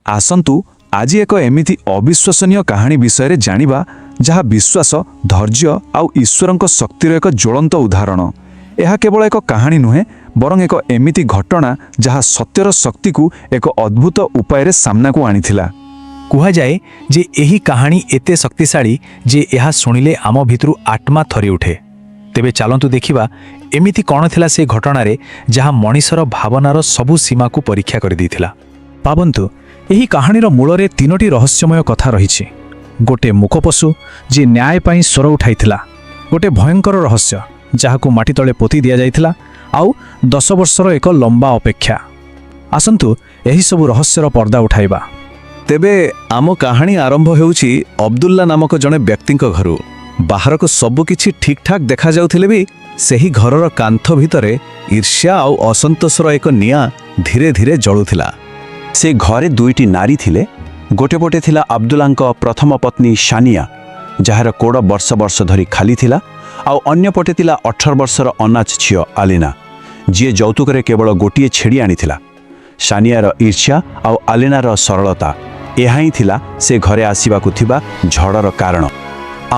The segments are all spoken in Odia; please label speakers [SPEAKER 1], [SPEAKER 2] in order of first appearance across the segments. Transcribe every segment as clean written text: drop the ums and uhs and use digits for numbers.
[SPEAKER 1] ଆସନ୍ତୁ ଆଜି ଏକ ଏମିତି ଅବିଶ୍ୱସନୀୟ କାହାଣୀ ବିଷୟରେ ଜାଣିବା, ଯାହା ବିଶ୍ୱାସ, ଧୈର୍ଯ୍ୟ ଆଉ ଈଶ୍ୱରଙ୍କ ଶକ୍ତିର ଏକ ଜ୍ୱଳନ୍ତ ଉଦାହରଣ। ଏହା କେବଳ ଏକ କାହାଣୀ ନୁହେଁ, ବରଂ ଏକ ଏମିତି ଘଟଣା ଯାହା ସତ୍ୟର ଶକ୍ତିକୁ ଏକ ଅଦ୍ଭୁତ ଉପାୟରେ ସାମ୍ନାକୁ ଆଣିଥିଲା।
[SPEAKER 2] କୁହାଯାଏ ଯେ ଏହି କାହାଣୀ ଏତେ ଶକ୍ତିଶାଳୀ ଯେ ଏହା ଶୁଣିଲେ ଆମ ଭିତରୁ ଆତ୍ମା ଥରି ଉଠେ। ତେବେ ଚାଲନ୍ତୁ ଦେଖିବା, ଏମିତି କ'ଣ ଥିଲା ସେ ଘଟଣାରେ ଯାହା ମଣିଷର ଭାବନାର ସବୁ ସୀମାକୁ ପରୀକ୍ଷା କରିଦେଇଥିଲା।
[SPEAKER 3] ଭାବନ୍ତୁ, ଏହି କାହାଣୀର ମୂଳରେ ତିନୋଟି ରହସ୍ୟମୟ କଥା ରହିଛି। ଗୋଟେ ମୂକ ପଶୁ ଯିଏ ନ୍ୟାୟ ପାଇଁ ସ୍ୱର ଉଠାଇଥିଲା, ଗୋଟେ ଭୟଙ୍କର ରହସ୍ୟ ଯାହାକୁ ମାଟି ତଳେ ପୋତି ଦିଆଯାଇଥିଲା, ଆଉ 10 ବର୍ଷର ଏକ ଲମ୍ବା ଅପେକ୍ଷା। ଆସନ୍ତୁ, ଏହିସବୁ ରହସ୍ୟର ପର୍ଦ୍ଦା ଉଠାଇବା।
[SPEAKER 4] ତେବେ ଆମ କାହାଣୀ ଆରମ୍ଭ ହେଉଛି ଅବଦୁଲ୍ଲା ନାମକ ଜଣେ ବ୍ୟକ୍ତିଙ୍କ ଘରୁ। ବାହାରକୁ ସବୁକିଛି ଠିକ୍ଠାକ୍ ଦେଖାଯାଉଥିଲେ ବି ସେହି ଘରର କାନ୍ଥ ଭିତରେ ଈର୍ଷ୍ୟା ଆଉ ଅସନ୍ତୋଷର ଏକ ନିଆଁ ଧୀରେ ଧୀରେ ଜଳୁଥିଲା।
[SPEAKER 5] ସେ ଘରେ ଦୁଇଟି ନାରୀ ଥିଲେ। ଗୋଟେ ପଟେ ଥିଲା ଅବଦୁଲ୍ଲାଙ୍କ ପ୍ରଥମ ପତ୍ନୀ ସାନିଆ, ଯାହାର କୋଳ ବର୍ଷ ବର୍ଷ ଧରି ଖାଲି ଥିଲା, ଆଉ ଅନ୍ୟ ପଟେ ଥିଲା 18 ବର୍ଷର ଅନାଥ ଝିଅ ଆଲିନା, ଯିଏ ଯୌତୁକରେ କେବଳ ଗୋଟିଏ ଛେଳି ଆଣିଥିଲା। ସାନିଆର ଈର୍ଷ୍ୟା ଆଉ ଆଲିନାର ସରଳତା, ଏହା ହିଁ ଥିଲା ସେ ଘରେ ଆସିବାକୁ ଥିବା ଝଡ଼ର କାରଣ।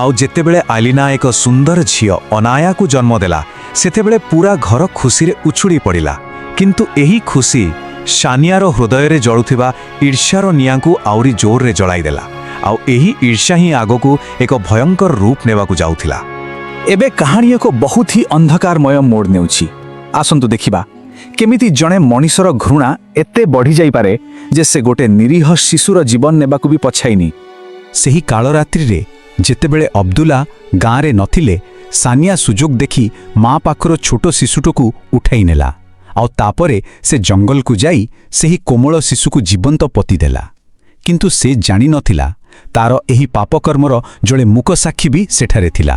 [SPEAKER 1] ଆଉ ଯେତେବେଳେ ଆଲିନା ଏକ ସୁନ୍ଦର ଝିଅ ଅନାୟାକୁ ଜନ୍ମ ଦେଲା, ସେତେବେଳେ ପୁରା ଘର ଖୁସିରେ ଉଛୁଳି ପଡ଼ିଲା। କିନ୍ତୁ ଏହି ଖୁସି ସାନିଆର ହୃଦୟରେ ଜଳୁଥିବା ଈର୍ଷ୍ୟାର ନିଆଁକୁ ଆହୁରି ଜୋରରେ ଜଳାଇଦେଲା। ଆଉ ଏହି ଈର୍ଷ୍ୟା ହିଁ ଆଗକୁ ଏକ ଭୟଙ୍କର ରୂପ ନେବାକୁ ଯାଉଥିଲା।
[SPEAKER 3] ଏବେ କାହାଣୀ ଏକ ବହୁତ ହି ଅନ୍ଧକାରମୟ ମୋଡ଼ ନେଉଛି। ଆସନ୍ତୁ ଦେଖିବା, କେମିତି ଜଣେ ମଣିଷର ଘୃଣା ଏତେ ବଢ଼ିଯାଇପାରେ ଯେ ସେ ଗୋଟେ ନିରୀହ ଶିଶୁର ଜୀବନ ନେବାକୁ ବି ପଛାଇନି।
[SPEAKER 1] ସେହି କାଳରାତ୍ରିରେ ଯେତେବେଳେ ଅବଦୁଲ୍ଲା ଗାଁରେ ନଥିଲେ, ସାନିଆ ସୁଯୋଗ ଦେଖି ମା ପାଖର ଛୋଟ ଶିଶୁଟକୁ ଉଠାଇ ନେଲା। ଆଉ ତାପରେ ସେ ଜଙ୍ଗଲକୁ ଯାଇ ସେହି କୋମଳ ଶିଶୁକୁ ଜୀବନ୍ତ ପୋତିଦେଲା। କିନ୍ତୁ ସେ ଜାଣିନଥିଲା, ତାର ଏହି ପାପକର୍ମର ଜଣେ ମୂକସାକ୍ଷୀ ବି ସେଠାରେ ଥିଲା,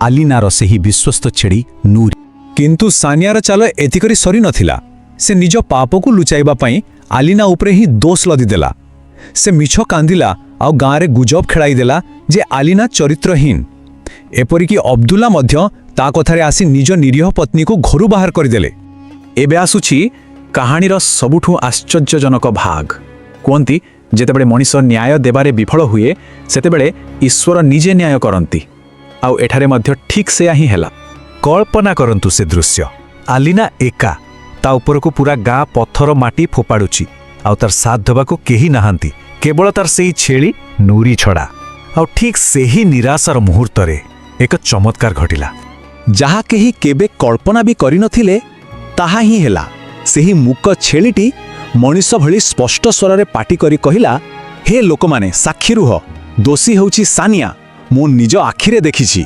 [SPEAKER 1] ଆଲିନାର ସେହି ବିଶ୍ୱସ୍ତ ଛେଳି ନୁରି। କିନ୍ତୁ ସାନିଆର ଚାଲ ଏତିକରେ ସରିନଥିଲା। ସେ ନିଜ ପାପକୁ ଲୁଚାଇବା ପାଇଁ ଆଲିନା ଉପରେ ହିଁ ଦୋଷ ଲଦିଦେଲା। ସେ ମିଛ କାନ୍ଦିଲା ଆଉ ଗାଁରେ ଗୁଜବ ଖେଳାଇଦେଲା ଯେ ଆଲିନା ଚରିତ୍ରହୀନ। ଏପରିକି ଅବଦୁଲ୍ଲା ମଧ୍ୟ ତା କଥାରେ ଆସି ନିଜ ନିରୀହ ପତ୍ନୀକୁ ଘରୁ ବାହାର କରିଦେଲେ।
[SPEAKER 3] ଏବେ ଆସୁଛି କାହାଣୀର ସବୁଠୁ ଆଶ୍ଚର୍ଯ୍ୟଜନକ ଭାଗ। କୁହନ୍ତି, ଯେତେବେଳେ ମଣିଷ ନ୍ୟାୟ ଦେବାରେ ବିଫଳ ହୁଏ, ସେତେବେଳେ ଈଶ୍ୱର ନିଜେ ନ୍ୟାୟ କରନ୍ତି। ଆଉ ଏଠାରେ ମଧ୍ୟ ଠିକ୍ ସେୟା ହିଁ ହେଲା।
[SPEAKER 1] କଳ୍ପନା କରନ୍ତୁ ସେ ଦୃଶ୍ୟ। ଆଲିନା ଏକା, ତା ଉପରକୁ ପୁରା ଗାଁ ପଥର ମାଟି ଫୋପାଡୁଛି, ଆଉ ତାର ସାଥ ଦେବାକୁ କେହି ନାହାନ୍ତି, କେବଳ ତାର ସେଇ ଛେଳି ନୁରି ଛଡ଼ା। ଆଉ ଠିକ୍ ସେହି ନିରାଶାର ମୁହୂର୍ତ୍ତରେ ଏକ ଚମତ୍କାର ଘଟିଲା।
[SPEAKER 3] ଯାହା କେହି କେବେ କଳ୍ପନା ବି କରିନଥିଲେ, ତାହା ହିଁ ହେଲା। ସେହି ମୂକ ଛେଳିଟି ମଣିଷ ଭଳି ସ୍ପଷ୍ଟ ସ୍ୱରରେ ପାଟି କରି କହିଲା, "ହେ ଲୋକମାନେ, ସାକ୍ଷୀ ରୁହ। ଦୋଷୀ ହେଉଛି ସାନିଆ। ମୁଁ ନିଜ ଆଖିରେ ଦେଖିଛି।"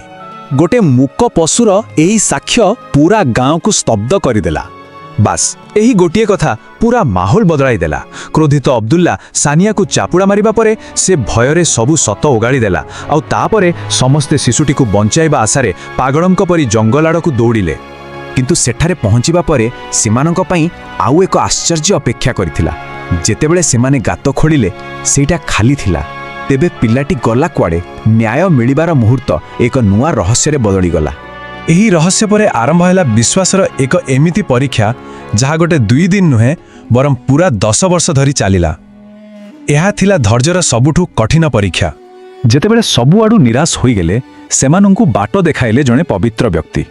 [SPEAKER 3] ଗୋଟେ ମୂକ ପଶୁର ଏହି ସାକ୍ଷ୍ୟ ପୁରା ଗାଁକୁ ସ୍ତବ୍ଧ କରିଦେଲା।
[SPEAKER 1] ବାସ୍, ଏହି ଗୋଟିଏ କଥା ପୁରା ମାହୋଲ ବଦଳାଇ ଦେଲା। କ୍ରୋଧିତ ଅବଦୁଲ୍ଲା ସାନିଆକୁ ଚାପୁଡ଼ା ମାରିବା ପରେ ସେ ଭୟରେ ସବୁ ସତ ଓଗାଳି ଦେଲା। ଆଉ ତାପରେ ସମସ୍ତେ ଶିଶୁଟିକୁ ବଞ୍ଚାଇବା ଆଶାରେ ପାଗଳଙ୍କ ପରି ଜଙ୍ଗଲ ଆଡ଼କୁ ଦୌଡ଼ିଲେ।
[SPEAKER 3] କିନ୍ତୁ ସେଠାରେ ପହଞ୍ଚିବା ପରେ ସେମାନଙ୍କ ପାଇଁ ଆଉ ଏକ ଆଶ୍ଚର୍ଯ୍ୟ ଅପେକ୍ଷା କରିଥିଲା। ଯେତେବେଳେ ସେମାନେ ଗାତ ଖୋଳିଲେ, ସେଇଟା ଖାଲି ଥିଲା। ତେବେ ପିଲାଟି ଗଲା କୁଆଡ଼େ? ନ୍ୟାୟ ମିଳିବାର ମୁହୂର୍ତ୍ତ ଏକ ନୂଆ ରହସ୍ୟରେ ବଦଳିଗଲା।
[SPEAKER 1] ଏହି ରହସ୍ୟ ପରେ ଆରମ୍ଭ ହେଲା ବିଶ୍ୱାସର ଏକ ଏମିତି ପରୀକ୍ଷା, ଯାହା ଗୋଟେ 2 ଦିନ ନୁହେଁ, ବରଂ ପୁରା 10 ବର୍ଷ ଧରି ଚାଲିଲା। ଏହା ଥିଲା ଧୈର୍ଯ୍ୟର ସବୁଠୁ କଠିନ ପରୀକ୍ଷା। ଯେତେବେଳେ ସବୁଆଡ଼ୁ ନିରାଶ ହୋଇଗଲେ, ସେମାନଙ୍କୁ ବାଟ ଦେଖାଇଲେ ଜଣେ ପବିତ୍ର ବ୍ୟକ୍ତି।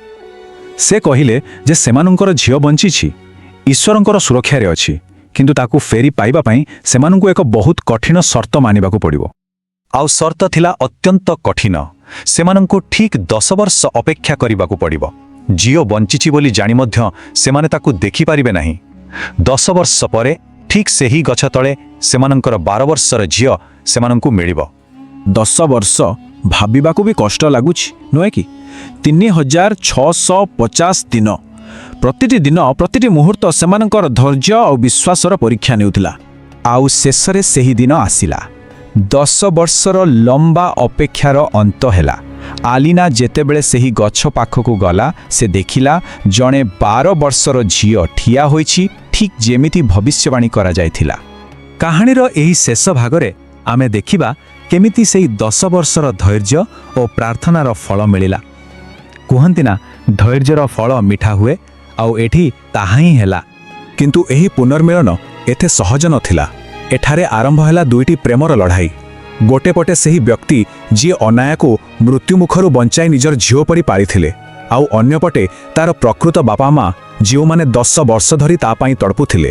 [SPEAKER 1] ସେ କହିଲେ ଯେ ସେମାନଙ୍କର ଝିଅ ବଞ୍ଚିଛି, ଈଶ୍ୱରଙ୍କର ସୁରକ୍ଷାରେ ଅଛି, କିନ୍ତୁ ତାକୁ ଫେରି ପାଇବା ପାଇଁ ସେମାନଙ୍କୁ ଏକ ବହୁତ କଠିନ ସର୍ତ୍ତ ମାନିବାକୁ ପଡ଼ିବ। ଆଉ ସର୍ତ୍ତ ଥିଲା ଅତ୍ୟନ୍ତ କଠିନ। ସେମାନଙ୍କୁ ଠିକ୍ 10 ବର୍ଷ ଅପେକ୍ଷା କରିବାକୁ ପଡ଼ିବ। ଝିଅ ବଞ୍ଚିଛି ବୋଲି ଜାଣି ମଧ୍ୟ ସେମାନେ ତାକୁ ଦେଖିପାରିବେ ନାହିଁ। 10 ବର୍ଷ ପରେ ଠିକ୍ ସେହି ଗଛ ତଳେ ସେମାନଙ୍କର 12 ବର୍ଷର ଝିଅ ସେମାନଙ୍କୁ ମିଳିବ।
[SPEAKER 3] 10 ବର୍ଷ, ଭାବିବାକୁ ବି କଷ୍ଟ ଲାଗୁଛି, ନୁହେଁ କି? 3650 ଦିନ। ପ୍ରତିଟି ଦିନ, ପ୍ରତିଟି ମୁହୂର୍ତ୍ତ ସେମାନଙ୍କର ଧୈର୍ଯ୍ୟ ଆଉ ବିଶ୍ୱାସର ପରୀକ୍ଷା ନେଉଥିଲା।
[SPEAKER 1] ଆଉ ଶେଷରେ ସେହି ଦିନ ଆସିଲା। 10 ବର୍ଷର ଲମ୍ବା ଅପେକ୍ଷାର ଅନ୍ତ ହେଲା। ଆଲିନା ଯେତେବେଳେ ସେହି ଗଛ ପାଖକୁ ଗଲା, ସେ ଦେଖିଲା ଜଣେ 12 ବର୍ଷର ଝିଅ ଠିଆ ହୋଇଛି, ଠିକ୍ ଯେମିତି ଭବିଷ୍ୟବାଣୀ କରାଯାଇଥିଲା। କାହାଣୀର ଏହି ଶେଷ ଭାଗରେ ଆମେ ଦେଖିବା କେମିତି ସେଇ 10 ବର୍ଷର ଧୈର୍ଯ୍ୟ ଓ ପ୍ରାର୍ଥନାର ଫଳ ମିଳିଲା। କୁହନ୍ତି ନା, ଧୈର୍ଯ୍ୟର ଫଳ ମିଠା ହୁଏ, ଆଉ ଏଠି ତାହା ହିଁ ହେଲା।
[SPEAKER 3] କିନ୍ତୁ ଏହି ପୁନର୍ମିଳନ ଏତେ ସହଜ ନଥିଲା। ଏଠାରେ ଆରମ୍ଭ ହେଲା ଦୁଇଟି ପ୍ରେମର ଲଢ଼ାଇ। ଗୋଟେ ପଟେ ସେହି ବ୍ୟକ୍ତି ଯିଏ ଅନାୟାକୁ ମୃତ୍ୟୁମୁଖରୁ ବଞ୍ଚାଇ ନିଜର ଝିଅ ପରି ପାଳିଥିଲେ, ଆଉ ଅନ୍ୟପଟେ ତାର ପ୍ରକୃତ ବାପା ମା, ଯେଉଁମାନେ 10 ବର୍ଷ ଧରି ତା ପାଇଁ ତଡ଼ପୁଥିଲେ।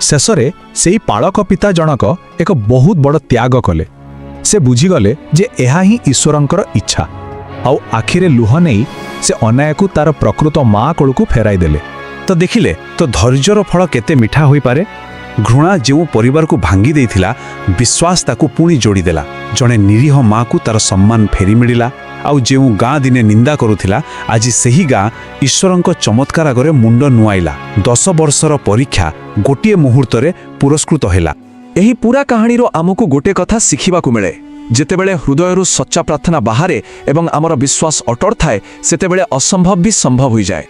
[SPEAKER 3] ଶେଷରେ ସେଇ ପାଳକ ପିତା ଜଣକ ଏକ ବହୁତ ବଡ଼ ତ୍ୟାଗ କଲେ। ସେ ବୁଝିଗଲେ ଯେ ଏହା ହିଁ ଈଶ୍ୱରଙ୍କର ଇଚ୍ଛା, ଆଉ ଆଖିରେ ଲୁହ ନେଇ ସେ ଅନାୟାକୁ ତାର ପ୍ରକୃତ ମା କୋଳକୁ ଫେରାଇ ଦେଲେ।
[SPEAKER 4] ତ ଦେଖିଲେ ତ, ଧୈର୍ଯ୍ୟର ଫଳ କେତେ ମିଠା ହୋଇପାରେ? ଘୃଣା ଯେଉଁ ପରିବାରକୁ ଭାଙ୍ଗି ଦେଇଥିଲା, ବିଶ୍ୱାସ ତାକୁ ପୁଣି ଯୋଡ଼ିଦେଲା। ଜଣେ ନିରୀହ ମାକୁ ତାର ସମ୍ମାନ ଫେରି ମିଳିଲା, ଆଉ ଯେଉଁ ଗାଁ ଦିନେ ନିନ୍ଦା କରୁଥିଲା, ଆଜି ସେହି ଗାଁ ଈଶ୍ୱରଙ୍କ ଚମତ୍କାର ଆଗରେ ମୁଣ୍ଡ ନୁଆଇଲା। 10 ବର୍ଷର ପରୀକ୍ଷା ଗୋଟିଏ ମୁହୂର୍ତ୍ତରେ ପୁରସ୍କୃତ ହେଲା।
[SPEAKER 6] ଏହି ପୁରା କାହାଣୀରୁ ଆମକୁ ଗୋଟେ କଥା ଶିଖିବାକୁ ମିଳେ। ଯେତେବେଳେ ହୃଦୟରୁ ସଚ୍ଚା ପ୍ରାର୍ଥନା ବାହାରେ ଏବଂ ଆମର ବିଶ୍ୱାସ ଅଟଳ ଥାଏ, ସେତେବେଳେ ଅସମ୍ଭବ ବି ସମ୍ଭବ ହୋଇଯାଏ।